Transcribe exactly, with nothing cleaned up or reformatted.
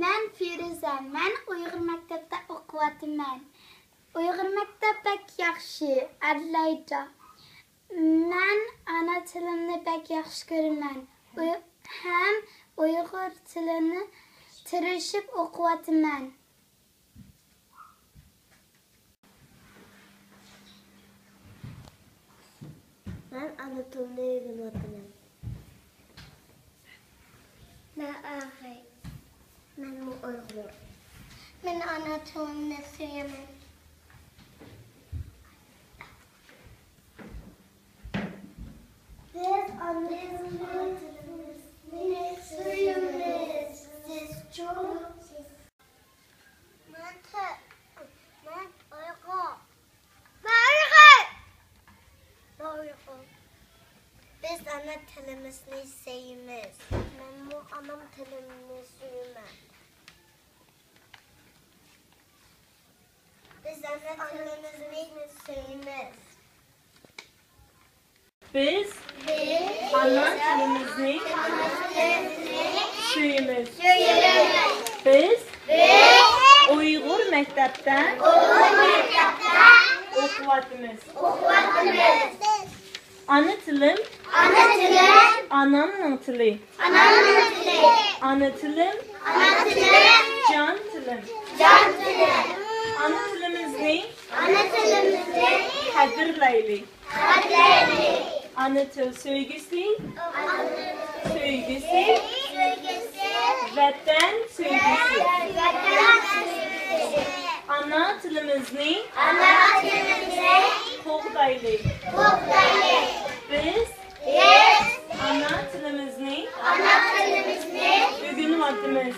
مەن فىرۇزە، مەن ئۇيغۇر مەكتەپتە ئوقۇۋاتىمەن. ئۇيغۇر مەكتەپ بەك ياخشى، ئەرلەيدۇ. مەن ئانا تىلىمنى بەك ياخشى كۆرىمەن. ئۇي-، ھەم ئۇيغۇر تىلىنى تىرىشىپ ئوقۇۋاتىمەن. مەن ئانا تىلنى ئۆگىنىۋاتىمەن. مەن ئاغاي. مەنمۇ ئۇيغۇر. مەن ئانا تىلىمنى سۆيىمەن. بىز ئانا تىلىمىزنى سۆيىمىز. سىزچۇ؟ مەن تە-، مەن ئۇيغۇر. مەن ئۇيغۇر. مەن ئۇيغۇر. بىز ئانا تىلىمىزنى سۆيىمىز. مەنمۇ ئانام تىلىمنى سۆيىمەن. بىز ئانا تىلىمىزنى سۆيىمىز. بىز ئانا تىلىمىزنى سۆيىمىز. بىز ئۇيغۇر مەكتەپتە ئوقۇۋاتىمىز. ئانا تىلىم ئانامنىڭ تىلى. ئانا تىلىم جان تىلىم. ئانا تىلىمىزنى قەدىرلەيلى. ئانا تىل سۆيگۈسى، سۆيگۈسى، ۋەتەن سۆيگۈسى. ئانا تىلىمىزنى قوغدايلى. بىز ئانا تىلىمىزنى ئۆگىنىۋاتىمىز.